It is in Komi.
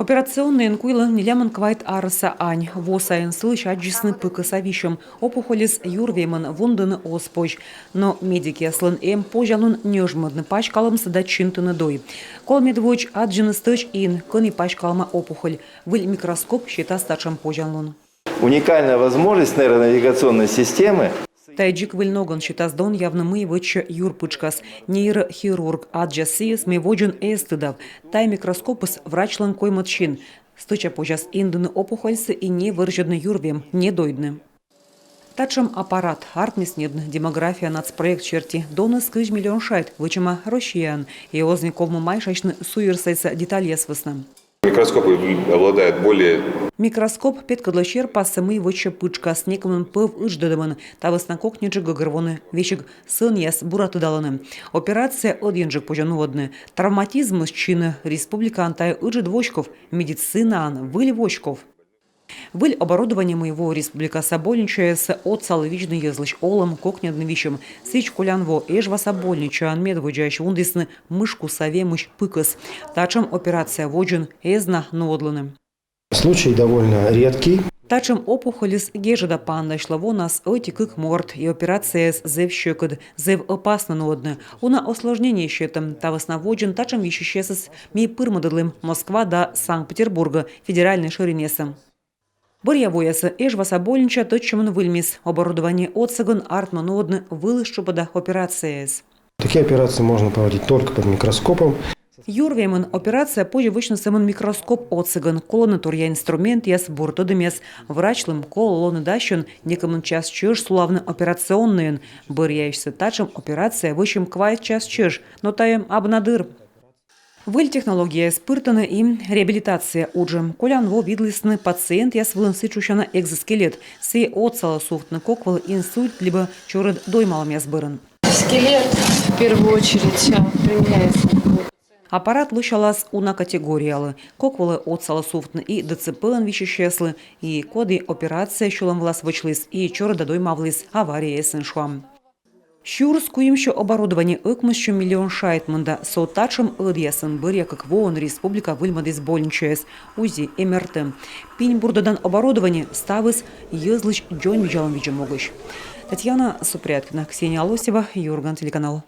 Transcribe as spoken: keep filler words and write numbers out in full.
Операционнӧйын куйлӧ нелямын квайт арӧса ань. Во сайын сылысь аддзисны пыкӧса висьӧм. Опухольыс юр вемын, вундыны оз позь. Но медикъяслӧн эм позянлун ньӧжмӧдны паськалӧмсӧ да чинтыны дой. Колӧ медводз аддзыны стӧч ин, кӧні паськалӧма опухоль. Выль микроскоп сетас татшӧм позянлун. Уникальная возможность нейронавигационной системы. Тайӧ дзик выль ногӧн сетас донъявны, мый вӧчсьӧ юр пытшкас. Нейрохирург аддзас сійӧс, мый водзын эз тыдав. Тайӧ микроскопыс врачлӧн коймӧд син. Стӧча позяс индыны опухольсӧ и не вӧрзьӧдны юр вем, не дойдны. Татшӧм аппарат артмис ньӧдны «Демография» нацпроект серти. Доныс кызь миллион шайт, вӧчӧма Россияын. И оз нин ковмы майшасьны суйӧрсайса детальяс вӧсна. Микроскопы обладают более... Микроскоп петкӧдлӧ серпассӧ, мый вӧчсьӧ пытшкас, некымын пӧв ыдждӧдӧмӧн. Та вӧсна кокниджык гӧгӧрвоны, весиг сӧнъяс бура тыдалӧны. Операция ӧдйӧджык позьӧ нуӧдны. Травматизмыс чинӧ. Республикаын тайӧ ыджыд воськов, медицинаын выль воськов. Выль оборудование, мый воӧ республикаса больничаясӧ, отсалӧ видзны йӧзлысь олӧм, кокньӧдны висьӧм. Сідз, колян во Эжваса больничаын медводдзаысь вундісны мышкуса вемысь пыкӧс. Татшӧм операция водзын эз на нуӧдлыны. Случай довольно редкий. Татшӧм опухольыс гежӧда паныдасьлӧ вонас ӧти-кык морт, и операцияыс зэв сьӧкыд, зэв опаснӧ нуӧдны. Уна осложнение сетӧ. Та вӧсна водзын татшӧм висьысьясӧс ми пырмӧдӧдлім Москва да Санкт-Петербургӧ, федеральнӧй шӧринъясӧ. Бӧръя воясӧ Эжваса больнича тӧдчӧмын выльмис. Оборудование отсӧгӧн артмӧ нуӧдны вылыс тшупӧда операцияяс. Такие операции можно проводить только под микроскопом. Юр вемын операция позьӧ вӧчны сӧмын микроскоп отсӧгӧн. Колӧны торъя инструментъяс, бур тӧдӧмъяс. Врачлӧн колӧ лоны дасьӧн, некымын час чӧж сулавны операционнӧйын. Бӧръяысьсӧ татшӧм операция вӧчим квайт час чӧж, но тайӧ абу на дыр. Выль технологияяс пыртӧны и реабилитация уджӧ. Колян во видлісны пациентъяс вылын сідз шусяна экзоскелет. Сійӧ отсалӧ сувтны кок вылӧ инсульт либӧ чорыд доймалӧмъяс бӧрын. Скелет в первую очередь а, применяется. Аппарат лӧсялас уна категориялы. Кок вылӧ отсалӧ сувтны и ДЦП-ын висьысьяслы, и коді операция сьӧлӧм вылас вӧчліс, и чорыда доймавліс аварияясын, шуам. Сюрс куимсё оборудование, ӧкмыссё миллион шайт мында. Со татшӧм ӧдъясын бӧръя кык воын республика выльмӧдіс больничаяс: УЗИ, МРТ. Пинь бурдӧдан оборудование — ставыс йӧзлысь дзоньвидзалӧм видзӧм могысь. Татьяна Супряткина, Ксения Лосева, «Юрган» телеканал.